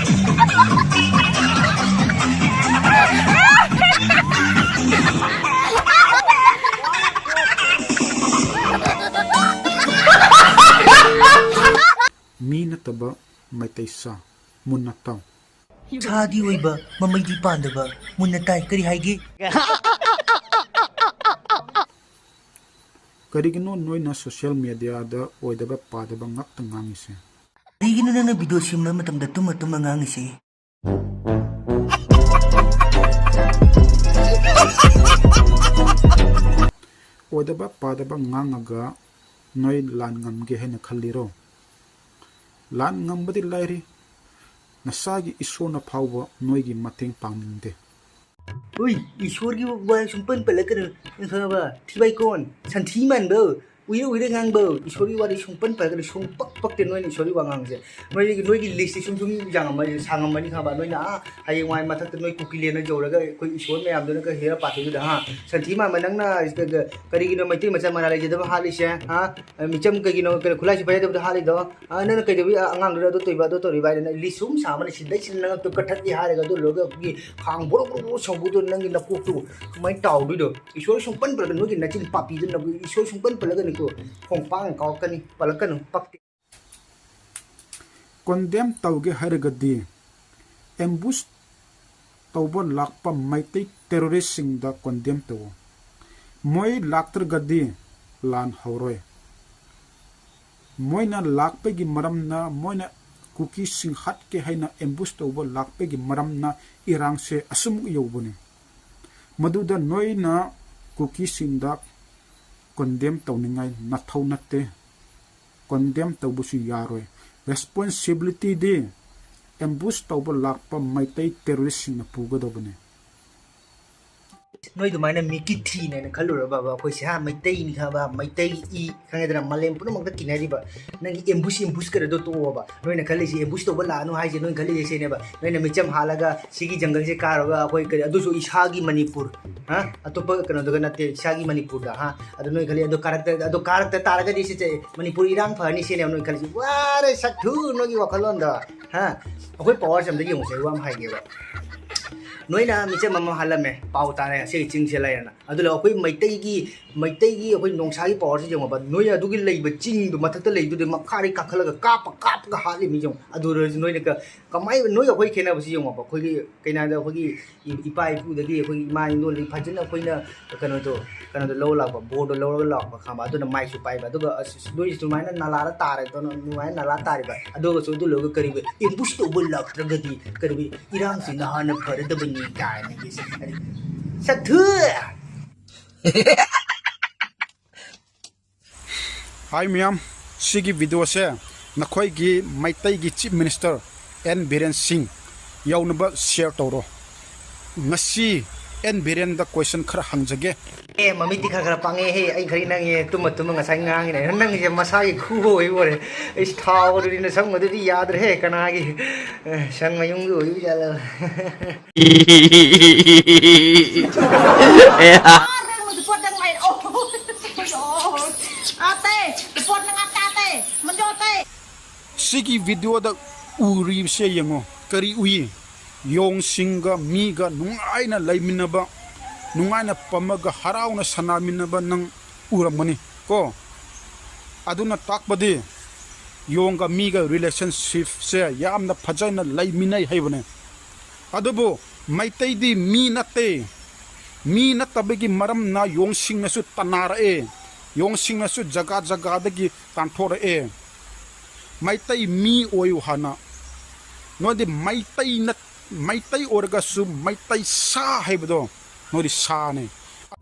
ꯃꯤ ꯅꯠꯇꯕ ꯃꯩꯇꯩ ꯁꯥ ꯃꯨꯟꯅ ꯇꯥꯎ꯫ ꯁꯥꯗꯤ ꯑꯣꯏꯕ, ꯃꯃꯩꯗꯤ ꯄꯥꯟꯗꯕ꯫ ꯃꯨꯟꯅ ꯇꯥꯏ, ꯀꯔꯤ ꯍꯥꯏꯒꯦ? ꯀꯔꯤꯒꯤꯅꯣ ꯅꯣꯏꯅ ꯁꯣꯁꯤꯌꯦꯜ ꯃꯦꯗꯤꯌꯥꯗ ꯑꯣꯏꯗꯕ ꯄꯥꯗꯕ ꯉꯥꯛꯇ ꯉꯥꯡꯉꯤꯁꯦ? ꯀꯔꯤꯒꯤꯅꯣ ꯅꯪꯅ ꯚꯤꯗꯤꯑꯣ ꯁꯦꯝꯕ ꯃꯇꯝꯗ ꯇꯨꯝꯃ ꯇꯨꯝꯃ ꯉꯥꯡꯉꯤꯁꯦ? ꯑꯣꯏꯗꯕ ꯄꯥꯗꯕ ꯉꯥꯡꯉꯒ ꯅꯣꯏ ꯂꯥꯟ ꯉꯝꯒꯦ ꯍꯥꯏꯅ ꯈꯜꯂꯤꯔꯣ? ꯂꯥꯟ ꯉꯝꯕꯗꯤ ꯂꯥꯏꯔꯤ, ꯅꯁꯥꯒꯤ ꯏꯁꯣꯔꯅ ꯐꯥꯎꯕ ꯅꯣꯏꯒꯤ ꯃꯇꯦꯡ ꯄꯥꯡꯅꯤꯡꯗꯦ꯫ ꯍꯨꯏ, ꯏꯁꯣꯔꯒꯤ ꯋꯥ ꯁꯨꯡꯄꯟ ꯄꯜꯂꯛꯀꯅꯨ꯫ ꯅꯪ ꯈꯪꯉꯕ? ꯊꯤꯕꯥꯏꯀꯣꯟ, ꯁꯟꯊꯤ ꯃꯥꯟꯕ, ꯎꯏꯔ ꯎꯏꯔ ꯉꯥꯡꯕ, ꯏꯁꯣꯔꯒꯤ ꯋꯥꯗꯤ ꯁꯨꯡꯄꯟ ꯄꯜꯂꯛꯀꯅꯨ꯫ ꯁꯨꯡꯄꯛ ꯄꯛꯇꯦ ꯅꯣꯏꯅ ꯏꯁꯣꯔꯒꯤ ꯋꯥ ꯉꯥꯡꯕꯁꯦ꯫ ꯅꯣꯏꯒꯤ, ꯅꯣꯏꯒꯤ ꯂꯤꯁꯁꯦ ꯁꯨꯝ ꯁꯨꯝ ꯌꯥꯝꯃꯝꯃꯅꯤ, ꯁꯥꯡꯉꯝꯃꯅꯤ ꯈꯪꯉꯕ? ꯅꯣꯏꯅ ꯑꯥ ꯍꯌꯦꯡꯋꯥꯏ ꯃꯊꯛꯇ ꯅꯣꯏ ꯀꯨꯀꯤꯂꯦꯟꯅ ꯌꯧꯔꯒ ꯑꯩꯈꯣꯏ ꯏꯁꯣꯔ ꯃꯌꯥꯝꯗꯨꯅꯒ ꯍꯦꯔ ꯄꯥꯊꯣꯏꯗꯨꯗ, ꯍꯥ? ꯁꯟꯊꯤ ꯃꯥꯟꯕ, ꯅꯪꯅ ꯀꯔꯤꯒꯤꯅꯣ ꯃꯩꯇꯩ ꯃꯆꯥ ꯃꯔꯥ ꯂꯩꯖꯗꯕ ꯍꯥꯠꯂꯤꯁꯦ? ꯍꯥ? ꯃꯤꯆꯝ ꯀꯩꯒꯤꯅꯣ, ꯀꯩꯅꯣ, ꯈꯨꯠꯂꯥꯏꯁꯤ ꯄꯥꯏꯖꯗꯕꯗ ꯍꯥꯠꯂꯤꯗꯣ? ꯑ, ꯅꯪꯅ ꯀꯩꯗꯧꯕꯤ ꯑꯉꯥꯡꯗꯨꯗ ꯑꯗꯨ ꯇꯧꯔꯤꯕ, ꯑꯗꯨ ꯇꯧꯔꯤꯕ ꯍꯥꯏꯗꯅ ꯂꯤꯁ ꯁꯨꯝ ꯁꯥꯕꯅ ꯁꯤꯗꯩꯁꯤꯗ ꯅꯉꯛꯇꯣ ꯀꯠꯊꯠꯂꯤ ꯍꯥꯏꯔꯒ ꯑꯗꯨ ꯂꯣꯏꯔꯒ ꯑꯩꯈꯣꯏꯒꯤ ꯈꯥꯡ ꯕꯣꯔꯣ ꯕꯣꯔꯣ ꯕꯣꯔꯣ ꯁꯧꯕꯗꯣ ꯅꯪꯒꯤ ꯅꯀꯣꯛꯇꯨ ꯀꯃꯥꯏꯅ ꯇꯥꯎꯗꯣꯏꯗꯣ? ꯏꯁꯣꯔ ꯁꯨꯡꯄꯟ ꯄꯜꯂꯒ ꯅꯣꯏꯒꯤ ꯅꯆꯤꯟ ꯄꯥꯄꯤꯗꯨꯅ ꯏꯁꯣꯔ ꯁꯨꯡꯄꯟ ꯄꯜꯂꯒꯅꯤꯀꯣ, ꯈꯣꯡꯄꯥꯡ ꯀꯥꯎꯔꯛꯀꯅꯤ, ꯄꯜꯂꯛꯀꯅꯨ, ꯄꯛꯇꯦ꯫ ꯀꯣꯟꯗꯦꯝ ꯇꯧꯒꯦ ꯍꯥꯏꯔꯒꯗꯤ ꯑꯦꯝꯕꯨꯁ ꯇꯧꯕ ꯂꯥꯛꯄ ꯃꯩꯇꯩ ꯇꯦꯔꯣꯔꯤꯁꯁꯤꯡꯗ ꯀꯣꯟꯗꯦꯝ ꯇꯧ꯫ ꯃꯣꯏ ꯂꯥꯛꯇ꯭ꯔꯒꯗꯤ ꯂꯥꯟ ꯍꯧꯔꯣꯏ꯫ ꯃꯣꯏꯅ ꯂꯥꯛꯄꯒꯤ ꯃꯔꯝꯅ, ꯃꯣꯏꯅ ꯀꯨꯀꯤꯁꯤꯡ ꯍꯥꯠꯀꯦ ꯍꯥꯏꯅ ꯑꯦꯝꯕꯨꯁ ꯇꯧꯕ ꯂꯥꯛꯄꯒꯤ ꯃꯔꯝꯅ ꯏꯔꯥꯡꯁꯦ ꯑꯁꯨꯃꯨꯛ ꯌꯧꯕꯅꯤ꯫ ꯃꯗꯨꯗ ꯅꯣꯏꯅ ꯀꯨꯀꯤꯁꯤꯡꯗ ꯀꯣꯟꯗꯦꯝ ꯇꯧꯅꯤꯡꯉꯥꯏ ꯅꯊꯧ ꯅꯠꯇꯦ꯫ ꯀꯣꯟꯗꯦꯝ ꯇꯧꯕꯁꯨ ꯌꯥꯔꯣꯏ꯫ ꯔꯦꯁꯄꯣꯟꯁꯤꯕꯤꯂꯤꯇꯤꯗꯤ ꯑꯦꯝꯕꯨꯁ ꯇꯧꯕ ꯂꯥꯛꯄ ꯃꯩꯇꯩ ꯇꯦꯔꯣꯔꯤꯁꯁꯤꯡꯅ ꯄꯨꯒꯗꯕꯅꯤ꯫ ꯅꯣꯏ ꯑꯗꯨꯃꯥꯏꯅ ꯃꯤꯀꯤ ꯊꯤꯅꯦꯅ ꯈꯜꯂꯨꯔꯕꯕ? ꯑꯩꯈꯣꯏꯁꯦ, ꯍꯥ, ꯃꯩꯇꯩꯅꯤ ꯈꯪꯉꯕ? ꯃꯩꯇꯩ ꯏ ꯈꯪꯉꯦꯗꯅ, ꯃꯥꯂꯦꯝ ꯄꯨꯝꯅꯃꯛꯇ ꯀꯤꯅꯔꯤꯕ꯫ ꯅꯪꯒꯤ ꯑꯦꯝꯕꯨꯁ, ꯑꯦꯝꯕꯨꯁ ꯀꯩꯅꯣꯗꯣ ꯇꯣꯛꯑꯣꯕ꯫ ꯅꯣꯏꯅ ꯈꯜꯂꯤꯁꯤ ꯑꯦꯝꯕꯨꯁ ꯇꯧꯕ ꯂꯥꯛꯑꯅꯨ ꯍꯥꯏꯁꯦ, ꯅꯣꯏꯅ ꯈꯜꯂꯤꯁꯦ ꯁꯤꯅꯦꯕ꯫ ꯅꯣꯏꯅ ꯃꯤꯆꯝ ꯍꯥꯠꯂꯒ ꯁꯤꯒꯤ ꯖꯪꯒꯜꯁꯦ ꯀꯥꯔꯒ ꯑꯩꯈꯣꯏ ꯀꯔꯤ, ꯑꯗꯨꯁꯨ ꯏꯁꯥꯒꯤ ꯃꯅꯤꯄꯨꯔ, ꯍꯥ? ꯑꯇꯣꯞꯄ ꯀꯩꯅꯣꯗꯒ ꯅꯠꯇꯦ, ꯏꯁꯥꯒꯤ ꯃꯅꯤꯄꯨꯔꯗ, ꯍꯥ? ꯑꯗꯣ ꯅꯣꯏ ꯈꯜꯂꯤ, ꯑꯗꯣ ꯀꯥꯔꯛꯇ, ꯑꯗꯣ ꯀꯥꯔꯛꯇ ꯇꯥꯔꯒꯗꯤ ꯁꯤꯁꯦ ꯃꯅꯤꯄꯨꯔ ꯏꯔꯥꯡ ꯐꯔꯅꯤ ꯁꯤꯅꯦꯕ ꯅꯣꯏ ꯈꯜꯂꯤꯁꯤ꯫ ꯋꯥꯔꯦ ꯁꯛꯊꯨ ꯅꯣꯏꯒꯤ ꯋꯥꯈꯜꯂꯣꯟꯗꯣ, ꯍꯥ? ꯑꯩꯈꯣꯏ ꯄꯋꯥꯔꯁꯦ ꯑꯝꯇ ꯌꯦꯡꯉꯨꯁꯦ, ꯑꯩ ꯋꯥ ꯑꯃ ꯍꯥꯏꯒꯦꯕ꯫ ꯅꯣꯏꯅ ꯃꯤꯆꯝ ꯑꯃ ꯍꯥꯠꯂꯝꯃꯦ, ꯄꯥꯎ ꯇꯥꯔꯦ, ꯑꯁꯤꯒꯤ ꯆꯤꯡꯁꯦ ꯂꯩꯔꯦꯅ꯫ ꯑꯗꯨꯅ ꯑꯩꯈꯣꯏ ꯃꯩꯇꯩꯒꯤ, ꯃꯩꯇꯩꯒꯤ ꯑꯩꯈꯣꯏ ꯅꯣꯡꯁꯥꯒꯤ ꯄꯋꯥꯔꯁꯤ ꯌꯦꯡꯉꯣꯕ꯫ ꯅꯣꯏ ꯑꯗꯨꯒꯤ ꯂꯩꯕ ꯆꯤꯡꯗꯨ ꯃꯊꯛꯇ ꯂꯩꯗꯨꯗꯤ ꯃꯈꯥꯗꯒꯤ ꯀꯥꯈꯠꯂꯒ ꯀꯥꯞꯄ ꯀꯥꯞꯄꯒ ꯍꯥꯠꯂꯤ ꯃꯤ ꯌꯦꯡꯉꯣ꯫ ꯑꯗꯨ ꯑꯣꯏꯔꯁꯨ ꯅꯣꯏꯅ ꯀ-, ꯀꯃꯥꯏꯅ ꯅꯣꯏ ꯑꯩꯈꯣꯏ ꯈꯦꯠꯅꯕꯁꯤ ꯌꯦꯡꯉꯣꯕ꯫ ꯑꯩꯈꯣꯏꯒꯤ ꯀꯩꯅꯥꯗ ꯑꯩꯈꯣꯏꯒꯤ ꯏ-, ꯏꯄꯥ ꯏꯄꯨꯗꯒꯤ ꯑꯩꯈꯣꯏꯒꯤ ꯏꯃꯥ ꯏꯟꯗꯣꯜꯗꯒꯤ ꯐꯖꯅ ꯑꯩꯈꯣꯏꯅ ꯀꯩꯅꯣꯗꯣ, ꯀꯩꯅꯣꯗꯣ ꯂꯧꯔ ꯂꯥꯛꯄ, ꯕꯣꯔꯗꯣ ꯂꯧꯔꯒ ꯂꯥꯛꯄ ꯈꯪꯕ꯫ ꯑꯗꯨꯅ ꯃꯥꯏꯁꯨ ꯄꯥꯏꯕ꯫ ꯑꯗꯨꯒ ꯑꯁ, ꯑꯁ, ꯅꯣꯏꯁꯨ ꯑꯗꯨꯃꯥꯏꯅ ꯅꯥꯂꯥꯗ ꯇꯥꯔꯦ, ꯑꯗꯨꯅ ꯑꯗꯨꯃꯥꯏꯅ ꯅꯥꯂꯥ ꯇꯥꯔꯤꯕ꯫ ꯑꯗꯨꯒꯁꯨ ꯑꯗꯨ ꯂꯣꯏꯔꯒ ꯀꯔꯤꯒꯤ ꯑꯦꯝꯕꯨꯁ ꯇꯧꯕ ꯂꯥꯛꯇ꯭ꯔꯒꯗꯤ ꯀꯔꯤꯒꯤ ꯏꯔꯥꯡꯁꯤ ꯅꯍꯥꯟꯅ ꯐꯔꯗꯕꯅꯤ ꯀꯥꯏꯅꯒꯤ ꯁꯛꯊꯨ꯫ ꯍꯥꯏ ꯃꯌꯥꯝ, ꯁꯤꯒꯤ ꯚꯤꯗꯤꯑꯣꯁꯦ ꯅꯈꯣꯏꯒꯤ ꯃꯩꯇꯩꯒꯤ Chief Minister N Biren Singh ꯌꯧꯅꯕ share ꯇꯧꯔꯣ꯫ ꯉꯁꯤ N Birenꯗ question ꯈꯔ ꯍꯪꯖꯒꯦ꯫ ꯑꯦ, ꯃꯃꯤꯠꯇꯤ ꯈꯔ ꯈꯔ ꯄꯥꯡꯉꯦꯍꯦ꯫ ꯑꯩ ꯈꯔꯤ ꯅꯪꯉꯦ, ꯇꯨꯝꯃ ꯇꯨꯝꯃ ꯉꯁꯥꯏ ꯉꯥꯡꯉꯤꯅꯦ꯫ ꯅꯪꯒꯤꯁꯦ ꯃꯁꯥꯒꯤ ꯈꯨ ꯑꯣꯏꯕ ꯑꯣꯏꯔꯦ꯫ ꯑꯩꯁ, ꯊꯥꯎ ꯑꯗꯨꯗꯤ ꯅꯁꯝ ꯑꯗꯨꯗꯤ ꯌꯥꯗ꯭ꯔꯦꯍꯦ꯫ ꯀꯅꯥꯒꯤ, ꯑꯦ, ꯁꯟ ꯃꯌꯨꯡꯒꯤ ꯑꯣꯏꯕ ꯖꯥꯠꯂ? ꯁꯤꯒꯤ videoꯗ ꯎꯔꯤꯕꯁꯦ ꯌꯦꯡꯉꯣ꯫ ꯀꯔꯤ ꯎꯏ? ꯌꯣꯡꯁꯤꯡꯒ ꯃꯤꯒ ꯅꯨꯡꯉꯥꯏꯅ ꯂꯩꯃꯤꯟꯅꯕ, ꯅꯨꯡꯉꯥꯏꯅ ꯄꯝꯃꯒ ꯍꯔꯥꯎꯅ ꯁꯥꯟꯅꯃꯤꯟꯅꯕ ꯅꯪ ꯎꯔꯝꯒꯅꯤ ꯀꯣ꯫ ꯑꯗꯨꯅ ꯇꯥꯛꯄꯗꯤ ꯌꯣꯡꯒ ꯃꯤꯒ relationshipꯁꯦ ꯌꯥꯝꯅ ꯐꯖꯅ ꯂꯩꯃꯤꯟꯅꯩ ꯍꯥꯏꯕꯅꯦ꯫ ꯑꯗꯨꯕꯨ ꯃꯩꯇꯩꯗꯤ ꯃꯤ ꯅꯠꯇꯦ꯫ ꯃꯤ ꯅꯠꯇꯕꯒꯤ ꯃꯔꯝꯅ ꯌꯣꯡꯁꯤꯡꯅꯁꯨ ꯇꯥꯟꯅꯔꯛꯑꯦ꯫ ꯌꯣꯡꯁꯤꯡꯅꯁꯨ ꯖꯒꯥ ꯖꯒꯥꯗꯒꯤ ꯇꯥꯟꯊꯣꯔꯛꯑꯦ꯫ ꯃꯩꯇꯩ ꯃꯤ ꯑꯣꯏꯌꯨ ꯍꯥꯟꯅ꯫ ꯅꯣꯏꯗꯤ ꯃꯩꯇꯩ ꯅꯠ-, ꯃꯩꯇꯩ ꯑꯣꯏꯔꯒꯁꯨ ꯃꯩꯇꯩ ꯁꯥ ꯍꯥꯏꯕꯗꯣ ꯅꯣꯏꯗꯤ ꯁꯥꯅꯦ꯫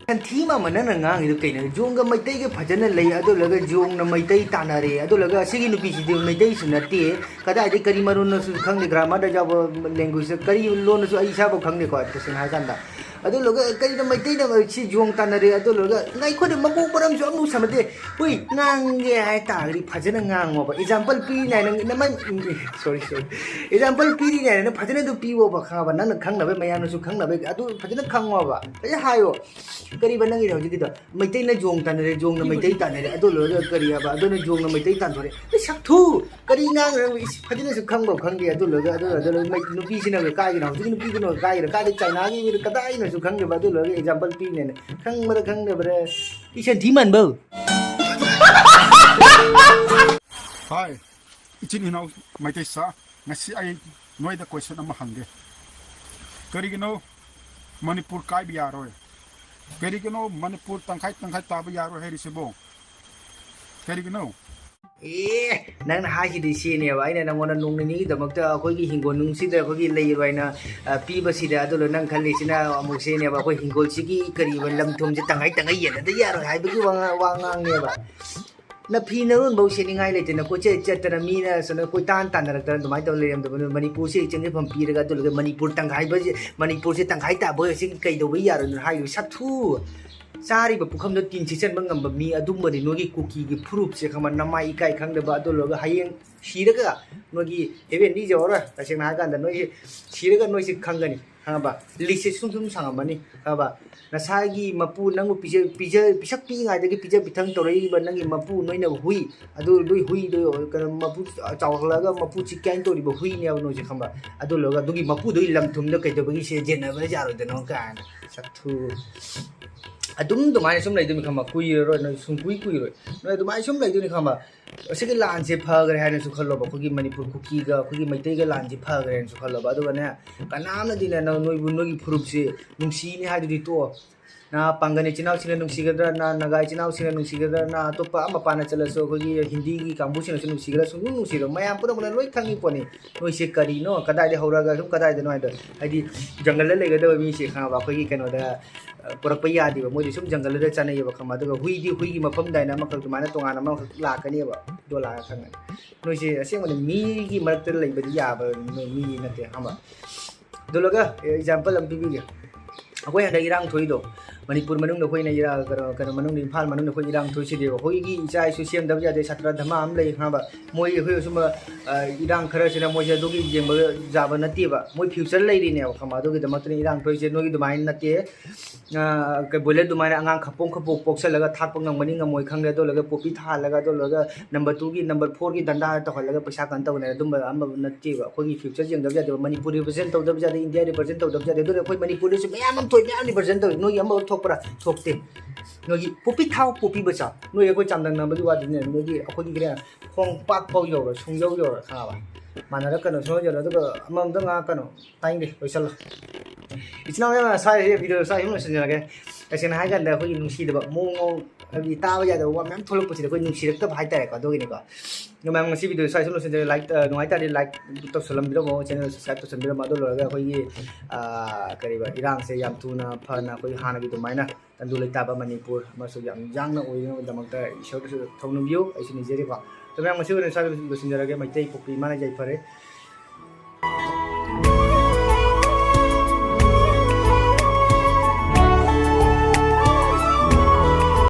ꯁꯟꯊꯤ ꯃꯥꯟꯕ ꯅꯪꯅ ꯉꯥꯡꯉꯤꯗꯣ ꯀꯩꯅꯣ? ꯌꯣꯡꯒ ꯃꯩꯇꯩꯒ ꯐꯖꯅ ꯂꯩ, ꯑꯗꯨꯂꯒ ꯌꯣꯡꯅ ꯃꯩꯇꯩ ꯇꯥꯟꯅꯔꯦ, ꯑꯗꯨꯂꯒ ꯑꯁꯤꯒꯤ ꯅꯨꯄꯤꯁꯤꯗꯤ ꯃꯩꯇꯩꯁꯨ ꯅꯠꯇꯦ, ꯀꯗꯥꯏꯗꯒꯤ ꯀꯔꯤ ꯃꯔꯣꯟꯅꯣꯁꯨ ꯈꯪꯗꯦ, grammarꯗ ꯌꯥꯎꯕ languageꯀꯔꯤ ꯂꯣꯟꯅꯣꯁꯨ ꯑꯩ ꯏꯁꯥꯐꯥꯎ ꯈꯪꯗꯦꯀꯣ, ꯇꯁꯦꯡꯅ ꯍꯥꯏꯔꯀꯥꯟꯗ꯫ ꯑꯗꯨꯂꯒ ꯀꯔꯤꯅ ꯃꯩꯇꯩꯅ ꯁꯤ ꯌꯣꯡ ꯇꯥꯟꯅꯔꯦ, ꯑꯗꯨꯂꯒ ꯉꯥꯏꯈꯣꯅꯦ, ꯃꯀꯣꯛ ꯃꯔꯝꯁꯨ ꯑꯃꯨꯛ ꯁꯝꯅꯗꯦ꯫ ꯍꯨꯏ, ꯉꯥꯡꯒꯦ ꯍꯥꯏ ꯇꯥꯔꯒꯗꯤ ꯐꯖꯅ ꯉꯥꯡꯉꯣꯕ, example ꯄꯤꯔꯤꯅꯦ ꯍꯥꯏꯅ ꯅꯃꯥꯏ, sorry, sorry, example ꯄꯤꯔꯤꯅꯦ ꯍꯥꯏꯅ ꯐꯖꯅ ꯑꯗꯨ ꯄꯤꯌꯣꯕ, ꯈꯪꯉꯕ? ꯅꯪꯅ ꯈꯪꯅꯕ, ꯃꯌꯥꯝꯅꯁꯨ ꯈꯪꯅꯕ ꯑꯗꯨ ꯐꯖꯅ ꯈꯪꯉꯣꯕ, ꯐꯖꯅ ꯍꯥꯏꯌꯣ꯫ ꯀꯔꯤꯕ ꯅꯪꯒꯤꯗꯣ ꯍꯧꯖꯤꯛꯀꯤꯗꯣ? ꯃꯩꯇꯩꯅ ꯌꯣꯡ ꯇꯥꯟꯅꯔꯦ, ꯌꯣꯡꯅ ꯃꯩꯇꯩ ꯇꯥꯟꯅꯔꯦ, ꯑꯗꯨ ꯂꯣꯏꯔꯒ ꯀꯔꯤ ꯍꯥꯏꯕ? ꯑꯗꯨꯅ ꯌꯣꯡꯅ ꯃꯩꯇꯩ ꯇꯥꯟꯊꯣꯔꯦ꯫ ꯑꯩ ꯁꯛꯊꯨ! ꯀꯔꯤ ꯉꯥꯡꯉꯤꯅꯣ? ꯏꯁ, ꯐꯖꯅꯁꯨ ꯈꯪꯕ ꯈꯪꯗꯦ꯫ ꯑꯗꯨ ꯂꯣꯏꯔꯒ, ꯑꯗꯨ, ꯑꯗꯨ ꯂꯣꯏꯔꯒ ꯃꯩ-, ꯅꯨꯄꯤꯁꯤꯅ ꯀꯥꯏꯒꯤꯅꯣ? ꯍꯧꯖꯤꯛꯀꯤ ꯅꯨꯄꯤꯗꯨꯅ ꯀꯥꯏꯒꯤꯅꯣ? ꯀꯥꯏꯗꯩ ꯆꯥꯏꯅꯥꯒꯤ ꯃꯤꯔꯣ? ꯀꯗꯥꯏꯅꯁꯨ ꯈꯪꯗꯦꯕ꯫ ꯑꯗꯨ ꯂꯣꯏꯔꯒ example ꯄꯤꯔꯤꯅꯦꯅ꯫ ꯈꯪꯕ꯭ꯔꯥ ꯈꯪꯗꯕ꯭ꯔꯥ? ꯏ ꯁꯟꯊꯤ ꯃꯥꯟꯕꯧ! ꯍꯥꯏ, ꯏꯆꯤꯟ ꯏꯅꯥꯎ ꯃꯩꯇꯩ ꯁꯥ, ꯉꯁꯤ ꯑꯩ ꯅꯣꯏꯗ question ꯑꯃ ꯍꯪꯒꯦ꯫ ꯀꯔꯤꯒꯤꯅꯣ ꯃꯅꯤꯄꯨꯔ ꯀꯥꯏꯕ ꯌꯥꯔꯣꯏ? ꯀꯔꯤꯒꯤꯅꯣ ꯃꯅꯤꯄꯨꯔ ꯇꯪꯈꯥꯏ ꯇꯪꯈꯥꯏ ꯇꯥꯕ ꯌꯥꯔꯣꯏ ꯍꯥꯏꯔꯤꯁꯤꯕꯣ? ꯀꯔꯤꯒꯤꯅꯣ? ꯑꯦ, ꯅꯪꯅ ꯍꯥꯏꯈꯤꯗꯣꯏ ꯁꯤꯅꯦꯕ꯫ ꯑꯩꯅ ꯅꯪꯉꯣꯟꯗ ꯅꯣꯡ ꯅꯤꯅꯤꯒꯤꯗꯃꯛꯇ ꯑꯩꯈꯣꯏꯒꯤ ꯍꯤꯡꯒꯣꯜ ꯅꯨꯡꯁꯤꯗ ꯑꯩꯈꯣꯏꯒꯤ ꯂꯩꯔꯣꯏꯅ, ꯑ, ꯄꯤꯕꯁꯤꯗ, ꯑꯗꯨꯅ ꯅꯪ ꯈꯜꯂꯤꯁꯤꯅ ꯑꯃꯨꯛ ꯁꯤꯅꯦꯕ, ꯑꯩꯈꯣꯏ ꯍꯤꯡꯒꯣꯜꯁꯤꯒꯤ ꯀꯔꯤꯕ ꯂꯝ ꯊꯨꯝꯁꯦ ꯇꯪꯈꯥꯏ ꯇꯪꯈꯥꯏ ꯌꯦꯟꯅꯗ ꯌꯥꯔꯣꯏ ꯍꯥꯏꯕꯒꯤ ꯋꯥꯉꯥꯡ-, ꯋꯥ ꯉꯥꯡꯅꯦꯕ꯫ ꯅꯐꯤ ꯅꯔꯣꯟꯐꯧ ꯁꯦꯠꯅꯤꯡꯉꯥꯏ ꯂꯩꯇꯅ ꯀꯣꯏꯆꯠ ꯆꯠꯇꯅ ꯃꯤꯅ ꯁꯣꯝꯗ ꯀꯣꯏꯇꯥꯟ ꯇꯥꯟꯅꯔꯛꯇꯅ ꯑꯗꯨꯃꯥꯏꯅ ꯇꯧꯔ ꯂꯩꯔꯝꯗꯕꯅꯤ꯫ ꯃꯅꯤꯄꯨꯔꯁꯦ ꯆꯦꯟꯖꯐꯝ ꯄꯤꯔꯒ ꯑꯗꯨ ꯂꯣꯏꯔꯒ ꯃꯅꯤꯄꯨꯔ ꯇꯪꯈꯥꯏꯕꯁꯦ, ꯃꯅꯤꯄꯨꯔꯁꯦ ꯇꯪꯈꯥꯏ ꯇꯥꯕ ꯑꯣꯏꯔꯁꯤ ꯀꯩꯗꯧꯕ ꯌꯥꯔꯣꯏꯗꯅ ꯍꯥꯏꯔꯤꯕ ꯁꯛꯊꯨ꯫ ꯆꯥꯔꯤꯕ ꯄꯨꯈꯝꯗꯣ ꯇꯤꯟ ꯁꯤꯠꯆꯟꯕ ꯉꯝꯕ ꯃꯤ ꯑꯗꯨꯝꯕꯗꯤ ꯅꯣꯏꯒꯤ ꯀꯨꯀꯤꯒꯤ ꯐꯨꯔꯨꯞꯁꯦ ꯈꯪꯕ, ꯅꯃꯥꯏ ꯏꯀꯥꯏ ꯈꯪꯗꯕ꯫ ꯑꯗꯨ ꯂꯣꯏꯔꯒ ꯍꯌꯦꯡ ꯁꯤꯔꯒ ꯅꯣꯏꯒꯤ ꯍꯦꯕꯦꯟꯗꯤ ꯌꯧꯔꯔꯣꯏ꯫ ꯇꯁꯦꯡꯅ ꯍꯥꯏꯔꯀꯥꯟꯗ ꯅꯣꯏꯁꯦ ꯁꯤꯔꯒ ꯅꯣꯏꯁꯦ ꯈꯪꯒꯅꯤ, ꯈꯪꯉꯕ? ꯂꯤꯁꯁꯦ ꯁꯨꯝ ꯁꯨꯝ ꯁꯥꯡꯉꯝꯃꯅꯤ, ꯈꯪꯉꯕ? ꯅꯁꯥꯒꯤ ꯃꯄꯨ, ꯅꯪꯕꯨ ꯄꯤꯖ ꯄꯤꯖ ꯄꯤꯁꯛ ꯄꯤꯛꯏꯉꯩꯗꯒꯤ ꯄꯤꯖ ꯄꯤꯊꯪ ꯇꯧꯔꯛꯏꯕ ꯅꯪꯒꯤ ꯃꯄꯨ, ꯅꯣꯏꯅ ꯍꯨꯏ, ꯑꯗꯨ ꯅꯣꯏ ꯍꯨꯏꯗꯣ ꯀꯩꯅꯣ, ꯃꯄꯨ ꯆꯥꯎꯈꯠꯂꯛꯑꯒ ꯃꯄꯨ ꯆꯤꯛꯀꯥꯏꯅ ꯇꯧꯔꯤꯕ ꯍꯨꯏꯅꯦꯕ ꯅꯣꯏꯁꯦ, ꯈꯪꯕ? ꯑꯗꯨ ꯂꯣꯏꯔꯒ ꯑꯗꯨꯒꯤ ꯃꯄꯨꯗꯨꯒꯤ ꯂꯝ ꯊꯨꯝꯗ ꯀꯩꯗꯧꯕꯒꯤ ꯁꯦ ꯌꯦꯟꯅꯕ ꯌꯥꯔꯣꯏꯗꯅꯣ ꯀꯥꯏꯅ꯫ ꯁꯛꯊꯨ꯫ ꯑꯗꯨꯝ ꯑꯗꯨꯃꯥꯏꯅ ꯁꯨꯝ ꯂꯩꯗꯣꯏꯅꯤ, ꯈꯪꯕ? ꯀꯨꯏꯔꯔꯣꯏ, ꯅꯣꯏ ꯁꯨꯡꯀꯨꯏ ꯀꯨꯏꯔꯣꯏ꯫ ꯅꯣꯏ ꯑꯗꯨꯃꯥꯏꯅ ꯁꯨꯝ ꯂꯩꯗꯣꯏꯅꯤ, ꯈꯪꯕ? ꯑꯁꯤꯒꯤ ꯂꯥꯟꯁꯦ ꯐꯈ꯭ꯔꯦ ꯍꯥꯏꯅꯁꯨ ꯈꯜꯂꯣꯕ꯫ ꯑꯩꯈꯣꯏꯒꯤ ꯃꯅꯤꯄꯨꯔ ꯀꯨꯀꯤꯒ ꯑꯩꯈꯣꯏꯒꯤ ꯃꯩꯇꯩꯒ ꯂꯥꯟꯁꯦ ꯐꯈ꯭ꯔꯦ ꯍꯥꯏꯅꯁꯨ ꯈꯜꯂꯣꯕ꯫ ꯑꯗꯨꯒꯅꯦ, ꯀꯅꯥꯝꯅꯗꯤꯅꯦ ꯅꯪ, ꯅꯣꯏꯕꯨ, ꯅꯣꯏꯒꯤ ꯐꯨꯔꯨꯞꯁꯤ ꯅꯨꯡꯁꯤꯅꯤ ꯍꯥꯏꯗꯨꯗꯤ ꯇꯣꯛꯑꯣ꯫ ꯅ ꯄꯥꯡꯒꯜ ꯏꯆꯤꯟ ꯏꯅꯥꯎꯁꯤꯡꯅ ꯅꯨꯡꯁꯤꯒꯗ꯭ꯔꯥ, ꯅ ꯅꯥꯒꯥ ꯏꯆꯤꯟ ꯏꯅꯥꯎꯁꯤꯡꯅ ꯅꯨꯡꯁꯤꯒꯗ꯭ꯔꯥ, ꯅ ꯑꯇꯣꯞꯄ ꯑꯃ ꯄꯥꯟꯅ ꯆꯠꯂꯁꯨ, ꯑꯩꯈꯣꯏꯒꯤ ꯍꯤꯟꯗꯤꯒꯤ ꯀꯥꯡꯕꯨꯁꯤꯡꯅꯁꯨ ꯅꯨꯡꯁꯤꯒꯗ꯭ꯔꯥ, ꯁꯨꯡꯅꯨꯡ ꯅꯨꯡꯁꯤꯔꯣꯏ꯫ ꯃꯌꯥꯝ ꯄꯨꯝꯅꯃꯛꯅ ꯂꯣꯏ ꯈꯪꯉꯤ ꯄꯣꯠꯅꯤ꯫ ꯅꯣꯏꯁꯦ ꯀꯔꯤꯅꯣ, ꯀꯗꯥꯏꯗꯒꯤ ꯍꯧꯔꯒ ꯁꯨꯝ ꯀꯗꯥꯏꯗꯅꯣ ꯍꯥꯏꯗꯣ꯫ ꯍꯥꯏꯗꯤ ꯖꯪꯒꯜꯗ ꯂꯩꯒꯗꯕ ꯃꯤꯁꯦ, ꯈꯪꯉꯕ? ꯑꯩꯈꯣꯏꯒꯤ ꯀꯩꯅꯣꯗ, ꯑ, ꯄꯨꯔꯛꯄ ꯌꯥꯗꯦꯕ꯫ ꯃꯣꯏꯗꯤ ꯁꯨꯝ ꯖꯪꯒꯜꯗꯨꯗ ꯆꯠꯅꯩꯌꯦꯕ, ꯈꯪꯉꯕ? ꯑꯗꯨꯒ ꯍꯨꯏꯗꯤ ꯍꯨꯏꯒꯤ ꯃꯐꯝꯗ ꯍꯥꯏꯅ ꯑꯃꯈꯛ ꯑꯗꯨꯃꯥꯏꯅ ꯇꯣꯉꯥꯟꯅ ꯑꯃꯈꯛ ꯂꯥꯛꯀꯅꯦꯕ꯫ ꯑꯗꯣ ꯂꯥꯛꯑꯒ ꯈꯪꯒꯅꯤ꯫ ꯅꯣꯏꯁꯦ ꯑꯁꯦꯡꯕꯗꯤ ꯃꯤꯒꯤ ꯃꯔꯛꯇ ꯂꯩꯕꯗꯤ ꯌꯥꯕ ꯅꯣꯏ ꯃꯤꯗꯤ ꯅꯠꯇꯦ, ꯈꯪꯉꯕ? ꯑꯗꯨꯂꯒ ꯑꯦꯛꯖꯥꯝꯄꯜ ꯑꯃ ꯄꯤꯕꯤꯒꯦ꯫ ꯑꯩꯈꯣꯏ ꯍꯟꯗꯛ ꯏꯔꯥꯡ ꯊꯣꯛꯏꯗꯣ, ꯃꯅꯤꯄꯨꯔ ꯃꯅꯨꯡꯗ ꯑꯩꯈꯣꯏꯅ ꯏꯔꯥꯡ, ꯀꯩꯅꯣ, ꯀꯩꯅꯣ ꯃꯅꯨꯡꯗ, ꯏꯝꯐꯥꯜ ꯃꯅꯨꯡꯗ ꯑꯩꯈꯣꯏ ꯏꯔꯥꯡ ꯊꯣꯛꯏꯁꯤꯗꯤ ꯑꯩꯈꯣꯏꯒꯤ ꯏꯆꯥ ꯏꯁꯨ ꯁꯦꯝꯗꯕ ꯌꯥꯗꯦ, ꯁꯥꯇ꯭ꯔ ꯙꯃꯥ ꯑꯃ ꯂꯩ, ꯈꯪꯉꯕ? ꯃꯣꯏ ꯑꯩꯈꯣꯏ ꯑꯁꯨꯝꯕ, ꯑ, ꯏꯔꯥꯡ ꯈꯔꯁꯤꯅ ꯃꯣꯏꯁꯦ ꯑꯗꯨꯒꯤ ꯌꯦꯡꯕ ꯌꯥꯕ ꯅꯠꯇꯦꯕ꯫ ꯃꯣꯏ ꯐ꯭ꯌꯨꯆꯔ ꯂꯩꯔꯤꯅꯦꯕ, ꯈꯪꯉꯕ? ꯑꯗꯨꯒꯤꯗꯃꯛꯇꯅꯤ ꯏꯔꯥꯡ ꯊꯣꯛꯏꯁꯦ, ꯅꯣꯏꯒꯤ ꯑꯗꯨꯃꯥꯏꯅ ꯅꯠꯇꯦ꯫ ꯑ, ꯀꯩ, ꯕꯣꯏꯂꯔ ꯑꯗꯨꯃꯥꯏꯅ ꯑꯉꯥꯡ ꯈꯄꯣꯡ ꯈꯄꯣꯛ ꯄꯣꯛꯁꯜꯂꯒ ꯊꯥꯛꯄ ꯉꯝꯒꯅꯤ ꯉꯝꯃꯣꯏ ꯈꯪꯗꯦ꯫ ꯑꯗꯨ ꯂꯣꯏꯔꯒ ꯄꯣꯄꯤ ꯊꯥꯍꯜꯂꯒ, ꯑꯗꯨ ꯂꯣꯏꯔꯒ ꯅꯝꯕꯔ ꯇꯨꯒꯤ, ꯅꯝꯕꯔ ꯐꯣꯔꯒꯤ ꯗꯟꯗꯥ ꯇꯧꯍꯜꯂꯒ ꯄꯩꯁꯥ ꯀꯩꯅꯣ ꯇꯧꯅꯤ, ꯑꯗꯨꯝꯕ ꯑꯃ ꯅꯠꯇꯦꯕ꯫ ꯑꯩꯈꯣꯏꯒꯤ ꯐ꯭ꯌꯨꯆꯔ ꯌꯦꯡꯗꯕ ꯌꯥꯗꯦꯕ꯫ ꯃꯅꯤꯄꯨꯔ ꯔꯤꯄ꯭ꯔꯖꯦꯟ ꯇꯧꯗꯕ ꯌꯥꯗꯦ, ꯏꯟꯗꯤꯌꯥ ꯔꯤꯄ꯭ꯔꯖꯦꯟ ꯇꯧꯗꯕ ꯌꯥꯗꯦ꯫ ꯑꯗꯨꯅ ꯑꯩꯈꯣꯏ ꯃꯅꯤꯄꯨꯔꯗꯁꯨ ꯃꯌꯥꯝ ꯑꯃ ꯊꯣꯛꯏ, ꯃꯌꯥꯝ ꯔꯤꯄ꯭ꯔꯖꯦꯟ ꯇꯧꯏ꯫ ꯅꯣꯏꯒꯤ ꯑꯃꯐꯥꯎ ꯊꯣꯛꯄ꯭ꯔꯥ? ꯊꯣꯛꯇꯦ꯫ ꯅꯣꯏꯒꯤ ꯄꯣꯄꯤ ꯊꯥꯎ, ꯄꯣꯄꯤ ꯕꯆꯥ, ꯅꯣꯏ ꯑꯩꯈꯣꯏ ꯆꯥꯡꯗꯝꯅꯕꯒꯤ ꯋꯥꯗꯤꯅꯦ, ꯅꯣꯏꯒꯤ ꯑꯩꯈꯣꯏꯒꯤ ꯀꯩꯅꯣ, ꯈꯣꯡ ꯄꯥꯛ ꯐꯥꯎ ꯌꯧꯔꯣꯏ, ꯁꯨꯡꯌꯧ ꯌꯧꯔꯣꯏ, ꯈꯪꯉꯕ? ꯃꯥꯟꯅꯔꯛꯀꯅꯨ, ꯁꯨꯡꯌꯧ ꯌꯧꯔꯣꯏ꯫ ꯑꯗꯨꯒ ꯑꯃꯃꯝꯗ ꯉꯥꯡꯉꯛꯀꯅꯨ, ꯇꯥꯅꯤꯡꯗꯦ, ꯂꯣꯏꯁꯜꯂꯣ꯫ ꯏꯆꯤꯟ ꯏꯅꯥꯎ ꯃꯌꯥꯝ, ꯁ꯭ꯋꯥꯏꯁꯦ ꯚꯤꯗꯤꯑꯣ ꯁ꯭ꯋꯥꯏ ꯁꯨꯝ ꯂꯣꯏꯁꯤꯟꯖꯔꯒꯦ꯫ ꯇꯁꯦꯡꯅ ꯍꯥꯏ ꯀꯥꯟꯗ ꯑꯩꯈꯣꯏꯒꯤ ꯅꯨꯡꯁꯤꯗꯕ ꯃꯑꯣꯡ ꯃꯑꯣꯡ, ꯍꯥꯏꯕꯗꯤ ꯇꯥꯕ ꯌꯥꯗꯕ ꯋꯥ ꯃꯌꯥꯝ ꯊꯣꯛꯂꯛꯄꯁꯤꯗ ꯑꯩꯈꯣꯏ ꯅꯨꯡꯁꯤꯔꯛꯇꯕ ꯍꯥꯏꯇꯥꯔꯦꯀꯣ, ꯑꯗꯨꯒꯤꯅꯤꯀꯣ꯫ ꯑꯗꯣ ꯃꯌꯥꯝ, ꯉꯁꯤ ꯚꯤꯗꯤꯑꯣ ꯁ꯭ꯋꯥꯏ ꯁꯨꯝ ꯂꯣꯏꯁꯤꯟꯖꯔꯒꯦ꯫ ꯂꯥꯏꯛ, ꯑ, ꯅꯨꯡꯉꯥꯏ ꯇꯥꯔꯗꯤ ꯂꯥꯏꯛ ꯇꯧꯁꯜꯂꯝꯕꯤꯔꯝꯃꯣ, ꯆꯦꯅꯦꯜ ꯁꯕꯁꯀ꯭ꯔꯥꯏꯕ ꯇꯧꯁꯟꯕꯤꯔꯝꯃꯣ꯫ ꯑꯗꯨ ꯂꯣꯏꯔꯒ ꯑꯩꯈꯣꯏꯒꯤ, ꯑ, ꯀꯔꯤꯕ, ꯏꯔꯥꯡꯁꯦ ꯌꯥꯝ ꯊꯨꯅ ꯐꯅ ꯑꯩꯈꯣꯏ ꯍꯥꯟꯅꯒꯤ ꯑꯗꯨꯃꯥꯏꯅ ꯇꯪꯗꯨ ꯂꯩꯇꯥꯕ ꯃꯅꯤꯄꯨꯔ ꯑꯃꯁꯨ ꯌꯥꯝ ꯌꯥꯡꯅ ꯑꯣꯏꯅꯕꯒꯤꯗꯃꯛꯇ ꯏꯁꯣꯔꯗꯁꯨ ꯊꯧꯅꯤꯕꯤꯌꯨ꯫ ꯑꯩꯁꯨ ꯅꯤꯖꯔꯤꯀꯣ꯫ ꯑꯗꯨ ꯃꯌꯥꯝ, ꯉꯁꯤ ꯑꯣꯏꯅ ꯁ꯭ꯋꯥꯏꯗ ꯂꯣꯏꯁꯤꯟꯖꯔꯒꯦ꯫ ꯃꯩꯇꯩ ꯄꯣꯛꯄꯤ ꯏꯃꯥꯅ ꯌꯥꯏꯐꯔꯦ꯫